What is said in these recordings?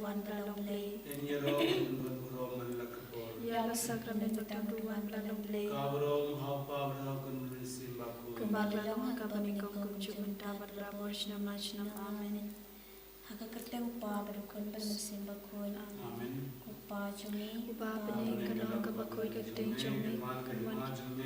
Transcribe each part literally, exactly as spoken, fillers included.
wan ba long Blei. Ïa la sakramen ba tam duwan ba long Blei. Kumba la long ha kaba nyngkong, kumjuh, mynta bad la ka por shnong shnong. Amen. Ha ka kyrteng u Kpa bad u Khun bad u Mynsiem Bakhuid. Amen. Ko Kpa jong ngi uba ha bneng, ka long kaba khuid ka kyrteng jong me,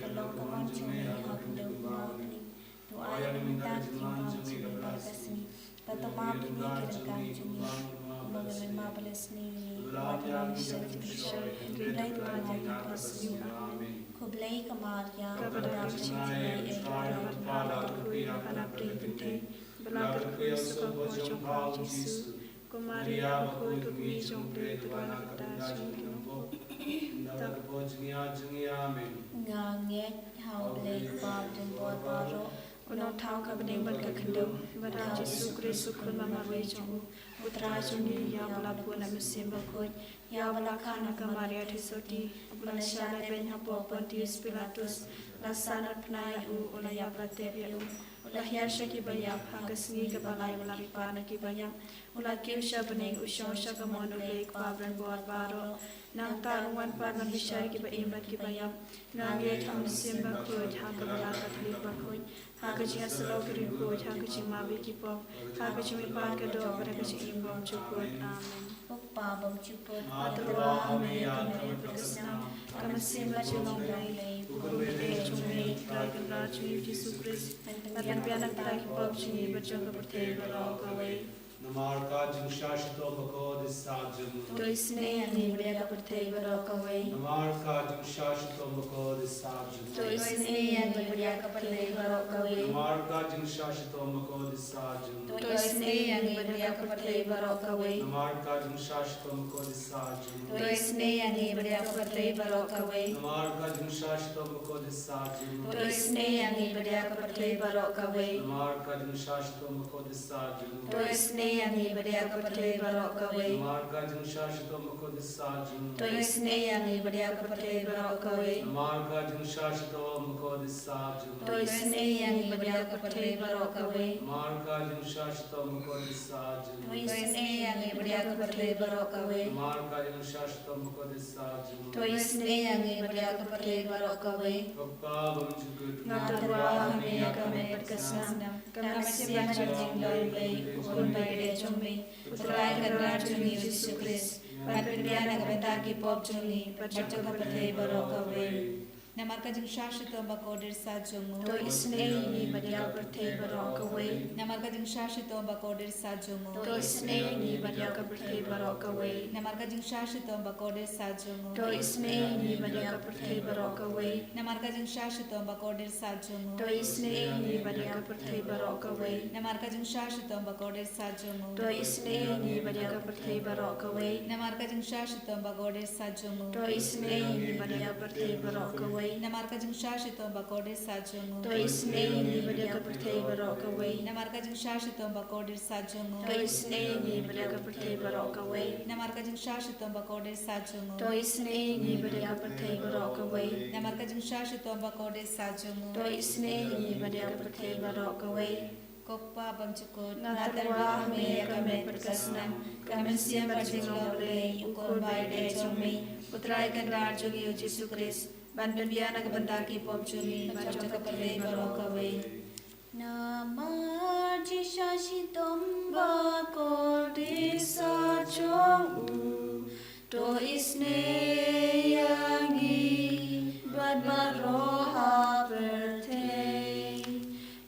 ka long ka mon jong me ha ka khyndew kumba ha bneng. To ai ïa ngi mynta ka jingim jong ngi kaba la ka sngi. Bad to map ïa ngi ki ryngkat jong ngi, kumba ngi map ba la sniew ïa ngi. Wat ïa ngi sha ka jingpynshoi, hynrei to pynlong ïa ngi na ka sngi. Amen. Khublei ko Maria, kaba dap ka jingduwai, ka dap ka jingduwai, ka dap ka jingduwai. Ba la kyrkhu ïa u sawkmor jong pha u Jisu. Ko Maria bakhuid, ko kmie jong U Blei, to duwai na ka bynta jong ngi ki nongpop, ynda ka por jingïap jong ngi. Amen. Nga ngeit ha U Blei Kpa Byllien Bor baroh, u Nongthaw ka bneng bad ka khyndew, bad ha U Jisu Khrist u Khun ba marwei jong u, u Trai jong ngi, ïa uba la bun na Mynsiem Bakhuid, ïa uba la kha na ka Maria Theisotti, uba la shah lehbeiñ hapoh Pontius Pilatus, la sahnarphna ïa u, u la ïap la tep ïa u, u la hiar sha kiba ïap, ha ka sngi kaba lai u la ri pat na kiba ïap, u la kiew sha bneng, u shong sha kamon U Blei Kpa Byllien Bor baroh. Nangta un wan pat ban bishar ïa kiba im bad kiba ïap. Nga ngeit ha U Mynsiem Bakhuid, ha ka Balang Katholik bakhuid, ha ka jingïasyllok ki riewkhuid, ha ka jingmap ïa ki pop, ha ka jingmihpat ka doh, bad ha ka jingim bymjukut. Amen. Ko Kpa bymjukut, nga tyrwa ha me ïa ka met bad ka snam, ka mynsiem bad jingim jong U Blei, U Khun baieit jong me, U Trai Kynrad jong ngi U Jisu Khrist, ban pynbiang na ka bynta ki pop jong ngi bad jong ka pyrthei baroh kawei. Namar ka jingshah shitom bakordit sah jong U. To isynei ïa ngi bad ïa ka pyrthei baroh kawei. Namar ka jingshah shitom bakordit sah jong U. To isynei ïa ngi bad ïa ka pyrthei baroh kawei. Namar ka jingshah shitom bakordit sah jong U. To isynei ïa ngi bad ïa ka pyrthei baroh kawei. Namar ka jingshah shitom bakordit sah jong U. To isynei ïa ngi bad ïa ka pyrthei baroh kawei. Namar ka jingshah shitom bakordit sah jong U. To isynei ïa ngi bad ïa ka pyrthei baroh kawei. Namar ka jingshah shitom bakordit sah jong U. To isynei ïa ngi bad ïa ka pyrthei baroh kawei. Namar ka jingshah shitom bakordit sah jong U. To isynei ïa ngi bad ïa ka pyrthei baroh kawei. Namar ka jingshah shitom bakordit sah jong U. To isynei ïa ngi bad ïa ka pyrthei baroh kawei. Namar ka jingshah shitom bakordit sah jong U. To isynei ïa ngi bad ïa ka pyrthei baroh kawei. Namar ka jingshah shitom bakordit sah jong U. To isynei ïa ngi bad ïa ka pyrthei baroh kawei. Ko Kpa bymjukut, nga tyrwa ha me ïa ka met bad ka snam, ka mynsiem bad ka jingim jong U Blei, U Khun baieit jong me, U Trai Kynrad jong ngi U Jisu Khrist, ban pynbiang na ka bynta ki pop jong ngi bad jong ka pyrthei baroh kawei. Namar ka jingshah shitom bakordit sah jong U. To isynei ïa ngi bad ïa ka pyrthei baroh kawei. Namar ka jingshah shitom bakordit sah jong U. To isynei ïa ngi bad ïa ka pyrthei baroh kawei. Namar ka jingshah shitom bakordit sah jong U. To isynei ïa ngi bad ïa ka pyrthei baroh kawei. Namar ka jingshah shitom bakordit sah jong U. To isynei ïa ngi bad ïa ka pyrthei baroh kawei. Namar ka jingshah shitom bakordit sah jong U. To isynei ïa ngi bad ïa ka pyrthei baroh kawei. Namar ka jingshah shitom bakordit sah jong U. To isynei ïa ngi bad ïa ka pyrthei baroh kawei. Namar ka jingshah shitom bakordit sah jong U. To isynei ïa ngi bad ïa ka pyrthei baroh kawei. Namar ka jingshah shitom bakordit sah jong U. To isynei ïa ngi bad ïa ka pyrthei baroh kawei. Namar ka jingshah shitom bakordit sah jong U. To isynei ïa ngi bad ïa ka pyrthei baroh kawei. Namar ka jingshah shitom bakordit sah jong U. To isynei ïa ngi bad ïa ka pyrthei baroh kawei. Ko Kpa bymjukut, nga tyrwa ha me ïa ka met bad ka snam, ka mynsiem bad jingim jong U Blei, U Khun baieit jong me, U Trai Kynrad jong ngi U Jisu Khrist, ban pynbiang na ka bynta ki pop jong ngi bad jong ka pyrthei baroh kawei. Namar jingshah shitom bakordit sah jong U, to isynei ïa ngi bad baroh ha pyrthei.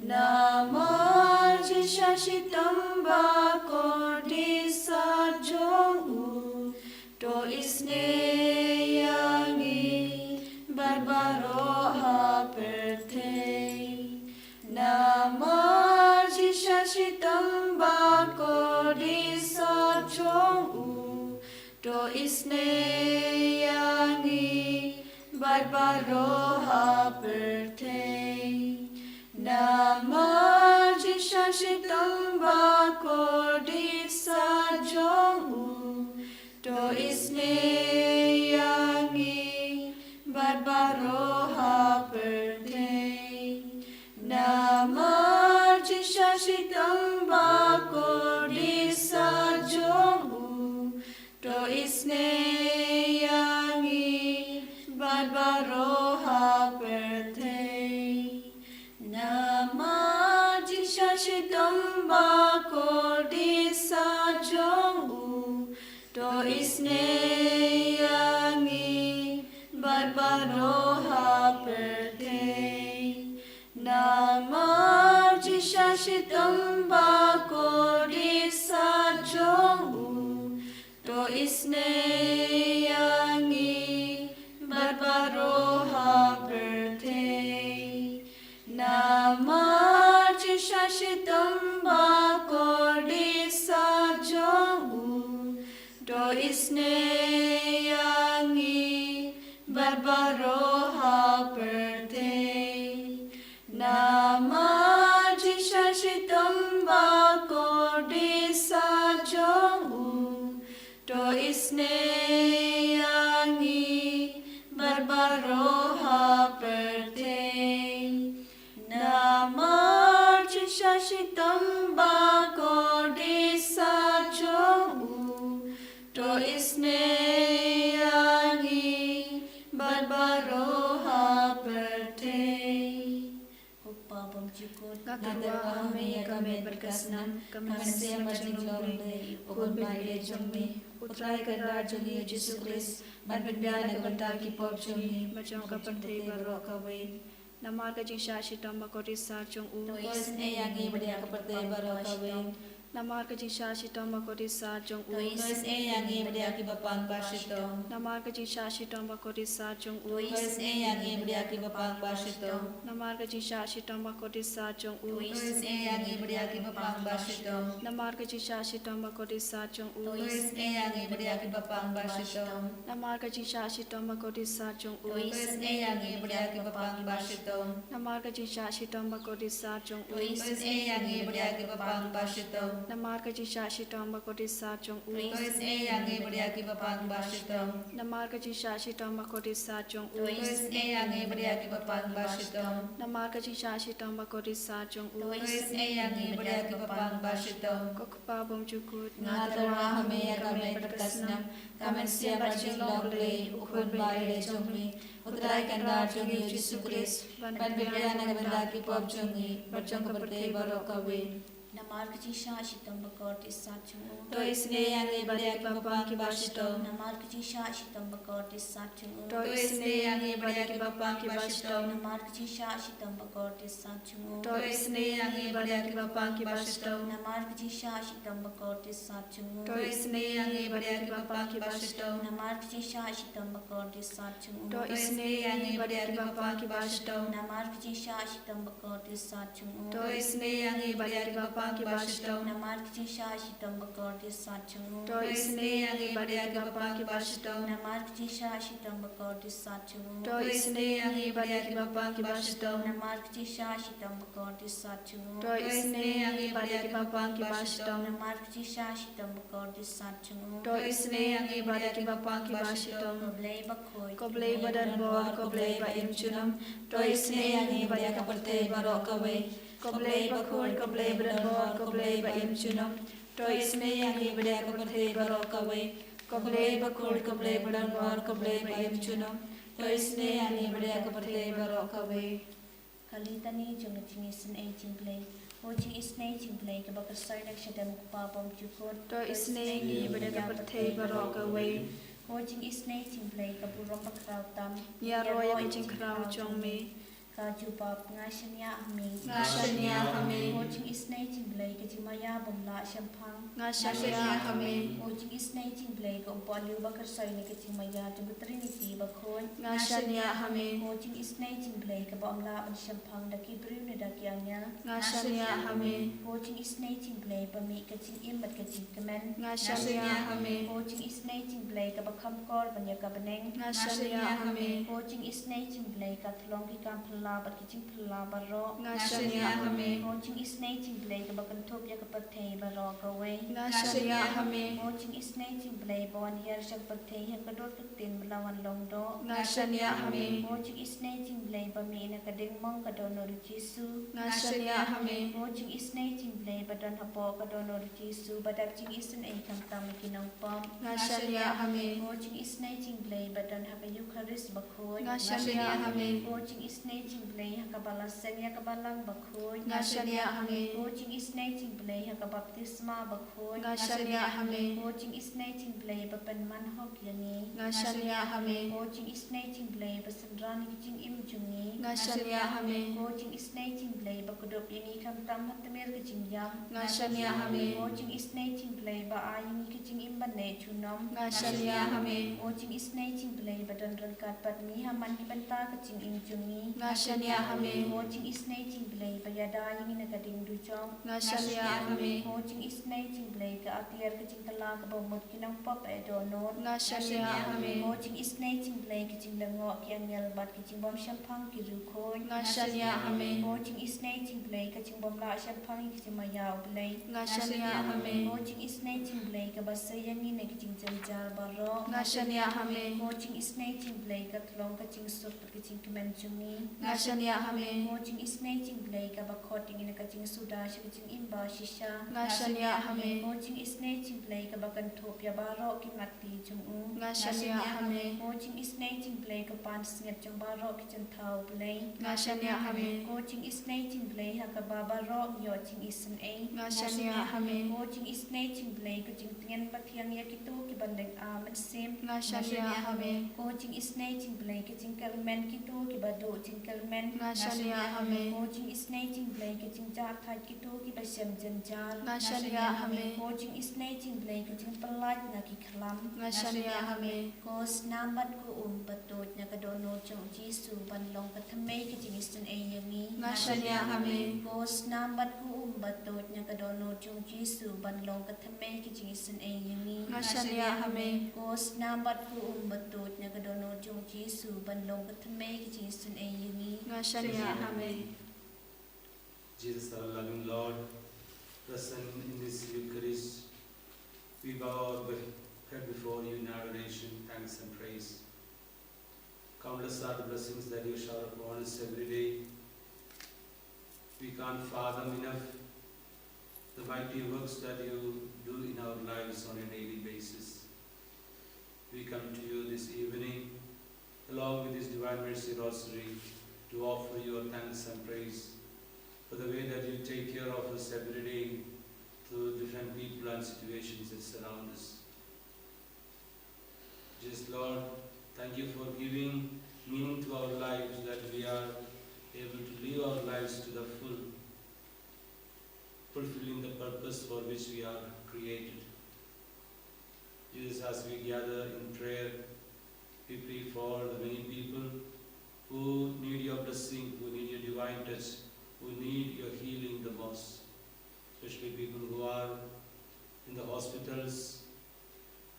Namar jingshah shitom bakordit sah jong U, to isynei ïa ngi bad baroh ha pyrthei. Namar jingshah shitom bakordit sah jong U, to isynei ïa ngi bad baroh ha pyrthei. Namar jingshah shitom bakordit sah jong U, to isynei ïa ngi bad baroh ha pyrthei. Namar jingshah shitom bakordit sah jong U, Isynei ïa ngi bad baroh ha pyrthei. Namar jingshah shitom ba kordit sah jong u. To isynei ïa ngi bad baroh ha pyrthei. Namar jingshah shitom ba kordit sah jong u. To isynei ïa ngi bad baroh ha pyrthei. Namar jingshah shitom ba kordit sah jong u. To isynei ïa ngi bad baroh ha pyrthei. Namar jingshah shitom ba kordit sah jong u. To isynei ïa ngi bad baroh ha pyrthei. Namar jingshah shitom ba kordit sah jong u. To isynei ïa ngi bad baroh ha pyrthei. Ko Kpa bymjukut, nga tyrwa ha me ïa ka met bad ka snam, ka mynsiem bad jinglong Blei u khun ba ïeit jong me. U Trai Kynrad jong ngi u Jisu Khrist, ban pynbiang na ka bynta ki pop jong ngi bad jong ka pyrthei baroh kawei. Namar ka jingshah shitom ba kordit sah jong u. To isynei ïa ngi bad ïa ka pyrthei baroh kawei. Namar ka jingshah shitom ba kordit sah jong u. To isynei ïa ngi bad ïa kiba pang ba shitom. Namar ka jingshah shitom ba kordit sah jong u. To isynei ïa ngi bad ïa kiba pang ba shitom. Namar ka jingshah shitom ba kordit sah jong u. To isynei ïa ngi bad ïa kiba pang ba shitom. Namar ka jingshah shitom ba kordit sah jong u. To isynei ïa ngi bad ïa kiba pang ba shitom. Namar ka jingshah shitom ba kordit sah jong u. To isynei ïa ngi bad ïa kiba pang ba shitom. Namar ka jingshah shitom ba kordit sah jong u. To isynei ïa ngi bad ïa kiba pang ba shitom. Namar ka jingshah shitom ba kordit sah jong u. To isynei ïa ngi bad ïa kiba pang ba shitom. Namar ka jingshah shitom ba kordit sah jong u. To isynei ïa ngi bad ïa kiba pang ba shitom. Namar ka jingshah shitom ba kordit sah jong u. To isynei ïa ngi bad ïa kiba pang ba shitom. Ko Kpa bymjukut, nga tyrwa ha me ïa ka met bad ka snam, ka mynsiem bad jinglong Blei u khun ba ïeit jong me, u Trai Kynrad jong ngi u Jisu Khrist, ban pynbiang na ka bynta ki pop jong ngi bad jong ka pyrthei baroh kawei. Namar ka jingshah shitom ba kordit sah jong u. To isynei ïa ngi bad ïa kiba pang kiba shitom. Namar ka jingshah shitom ba kordit sah jong u. To isynei ïa ngi bad ïa kiba pang kiba shitom. Namar ka jingshah shitom ba kordit sah jong u. To isynei ïa ngi bad ïa kiba pang kiba shitom. Namar ka jingshah shitom ba kordit sah jong u. To isynei ïa ngi bad ïa kiba pang kiba shitom. Namar ka jingshah shitom ba kordit sah jong u. To isynei ïa ngi bad ïa kiba pang kiba shitom. Namar ka jingshah shitom ba kordit sah jong u. To isynei ïa ngi bad ïa kiba pang kiba shitom. Namar ka jingshah shitom ba kordit sah jong u. To isynei ïa ngi bad ïa kiba pang kiba shitom. Namar ka jingshah shitom ba kordit sah jong u. To isynei ïa ngi bad ïa kiba pang kiba shitom. Namar ka jingshah shitom ba kordit sah jong u. To isynei ïa ngi bad ïa kiba pang kiba shitom. Namar ka jingshah shitom ba kordit sah jong u. To isynei ïa ngi bad ïa kiba pang kiba shitom. Ko Blei bakhuid, ko Blei badonbor, ko Blei ba im junom. To isynei ïa ngi bad ïa ka pyrthei baroh kawei. Ko Blei bakhuid, ko Blei badonbor, ko Blei ba im junom. To isynei ïa ngi bad ïa ka pyrthei baroh kawei. Ko Blei bakhuid, ko Blei badonbor, ko Blei ba im junom. To isynei ïa ngi bad ïa ka pyrthei baroh kawei. Ka litani jong ka jingisynei jong U Blei. O jingisynei jong U Blei kaba kyrsoi na ka shadem U Kpa bymjukut. To isynei ïa ngi bad ïa ka pyrthei baroh kawei. O jingisynei jong U Blei ka burom bakhraw tam. Ïaroh ïa ka jingkhraw jong me. Ka jubab, nga shaniah ha me. Nga shaniah ha me. O jingisynei jong U Blei ka jingmaïa bym lah shemphang. Nga shaniah ha me. O jingisynei jong U Blei ka Umpohliew ba kyrsoi na ka jingmaïa jong ka Trinity bakhuid. Nga shaniah ha me. O jingisynei jong U Blei kaba ym lah ban shemphang da ki briew ne da ki angel. Nga shaniah ha me. O jingisynei jong U Blei ba mih ka jingim bad ka jingkmen. Nga shaniah ha me. O jingisynei jong U Blei kaba kham kor ban ïa ka bneng. Nga shaniah ha me. O jingisynei jong U Blei ka thlong ki kam phylla. la bad ki jingphylla baroh. Nga shaniah ha me. Ko jingisynei jingblei kaba kynthup ïa ka pyrthei baroh kawei. Nga shaniah ha me. Ko jingisynei jingblei ba wan hiar sha ka pyrthei ha ka dur ka ktien ba la wan long doh. Nga shaniah ha me. Ko jingisynei jingblei ba mih na ka diengmong ka dohnud u Jisu. Nga shaniah ha me. Ko jingisynei jingblei ba don hapoh ka dohnud u Jisu ba dap jingisynei khamtam ïa ki nongpop. Nga shaniah ha me. Ko jingisynei jingblei ba don ha ka Eukharist bakhuid. Nga shaniah ha me. Ko jingisynei jingblei ha kaba la seng ïa ka balang bakhuid. Nga shaniah ha me. Ko jingisynei jingblei ha ka baptisma bakhuid. Nga shaniah ha me. Ko jingisynei jingblei ba pynman hok ïa ngi. Nga shaniah ha me. Ko jingisynei jingblei ba synran ïa ki jingim jong ngi. Nga shaniah ha me. Ko jingisynei jingblei ba kdup ïa ngi khamtam ha tmier ka jingïap. Nga shaniah ha me. Ko jingisynei jingblei ba ai ïa ngi ka jingim ban leh junom. Nga shaniah ha me. Ko jingisynei jingblei ba don ryngkat bad ngi ha man ki bynta ka jingim jong ngi. Nga shaniah ha me. Ko jingisynei jingblei ba ïada ïa ngi na ka ding dujok. Nga shaniah ha me. Ko jingisynei jingblei ka atiar ka jingkylla kaba mut ki nongpop eh dohnud. Nga shaniah ha me. Ko jingisynei jingblei ka jinglyngngoh ki angel bad ka jingbym shemphang ki riewkhuid. Nga shaniah ha me. Ko jingisynei jingblei ka jingbym lah shemphang ïa ka jingmaïa u Blei. Nga shaniah ha me. Ko jingisynei jingblei kaba sei ïa ngi na ki jingjynjar baroh. Nga shaniah ha me. Ko jingisynei jingblei ka tlong ka jingsuk bad ka jingkmen jong ngi. Nga shaniah ha me. Ko jingisynei jingblei kaba khot ïa ngi na ka jingsuda sha ka jingim ba shisha. Nga shaniah ha me. Ko jingisynei jingblei kaba kynthup ïa baroh ki mat ti jong u. Nga shaniah ha me. Ko jingisynei jingblei ka pansngiat jong baroh ki jingthaw Blei. Nga shaniah ha me. Ko jingisynei jingblei ha kaba baroh ngi ïoh jingisynei. Nga shaniah ha me. Ko jingisynei jingblei ka jingtngen ba thiang ïa kito kiba lynga mynsiem. Nga shaniah ha me. Ko jingisynei jingblei ka jingkyrmen kito kiba duh jingkyrmen. Nga shaniah ha me. Ko jingisynei jingblei ka jingjahthait kito kiba shem jynjar. Nga shaniah ha me. Ko jingisynei jingblei ka jingpyllait na ki khlam. Nga shaniah ha me. Ko snam bad ko um ba tuid na ka dohnud jong u Jisu ban long ka thymmei ka jingisynei ïa ngi. Nga shaniah ha me. Ko snam bad ko um ba tuid na ka dohnud jong u Jisu ban long ka thymmei ka jingisynei ïa ngi. Nga shaniah ha me. Ko snam bad ko um ba tuid na ka dohnud jong u Jisu ban long ka thymmei ka jingisynei ïa ngi. Nga shaniah ha me. Jesus, our loving Lord, present in this Eucharist, we bow our be- head before you in adoration, thanks, and praise. Countless are the blessings that you shower upon us every day. We can't fathom enough the mighty works that you do in our lives on a daily basis. We come to you this evening, along with this Divine Mercy Rosary, to offer you our thanks and praise for the way that you take care of us every day through different people and situations that surround us. Jesus, Lord, thank you for giving meaning to our lives, that we are able to live our lives to the full, fulfilling the purpose for which we are created. Jesus, as we gather in prayer, we pray for the many people who need your blessing, who need your divine touch, who need your healing the most, especially people who are in the hospitals,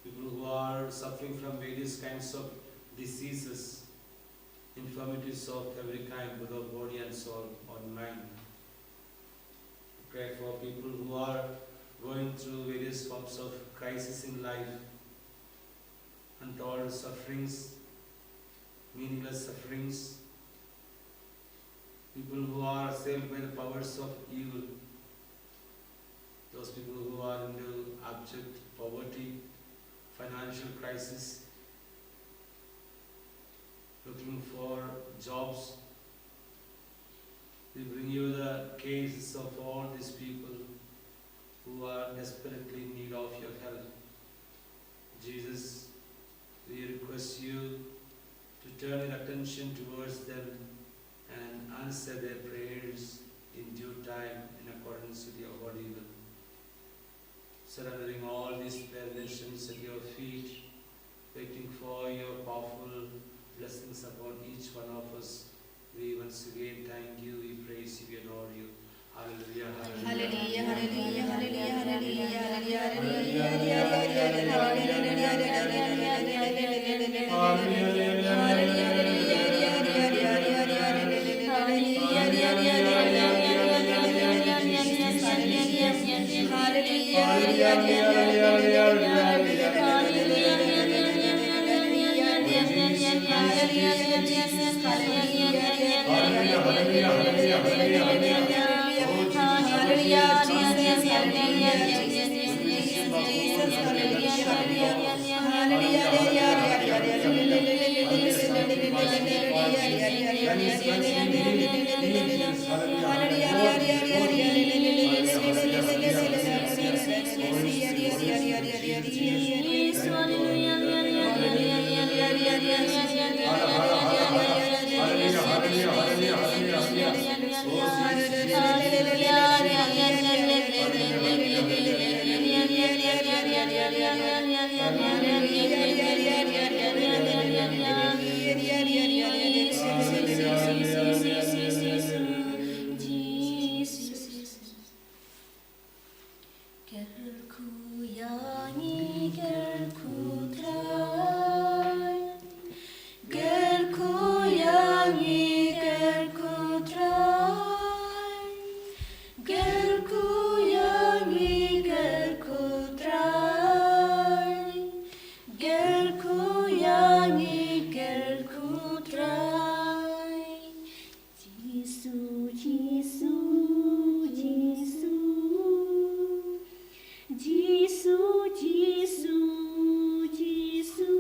people who are suffering from various kinds of diseases, infirmities of every kind, both of body and soul or mind. Pray for people who are going through various forms of crisis in life, untold sufferings, meaningless sufferings, people who are assailed by the powers of evil, those people who are into abject poverty, financial crisis, looking for jobs. We bring you the cases of all these people who are desperately in need of your help. Jesus, we request you to turn your attention towards them and answer their prayers in due time in accordance with your holy will. Surrendering all these bare nations at your feet, waiting for your powerful blessings upon each one of us. We once again thank you, we praise you, we adore you. Hallelujah, hallelujah. Hallelujah, hallelujah, hallelujah, hallelujah, hallelujah. Kyrkhu ïa ngi, kyrkhu Trai. Kyrkhu ïa ngi, kyrkhu Trai. Kyrkhu ïa ngi, kyrkhu Trai. Kyrkhu ïa ngi, kyrkhu Trai. Jisu, Jisu, Jisu. Jisu, Jisu, Jisu.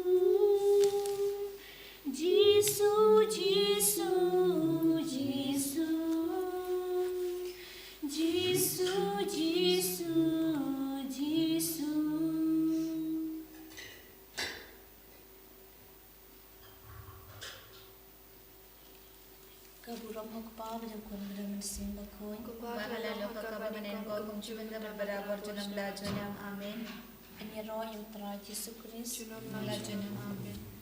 Jisu, Jisu, Jisu. Jisu, Jisu, Jisu. Ka burom ha u Kpa bad ha u Khun bad ha u Mynsiem Bakhuid. Kumba ka la long ha kaba mynnin, ko bym jubab, bad barabor junom la junom. Amen. Ngi ïaroh ïa u Trai Jisu Khrist. Junom la junom. Amen.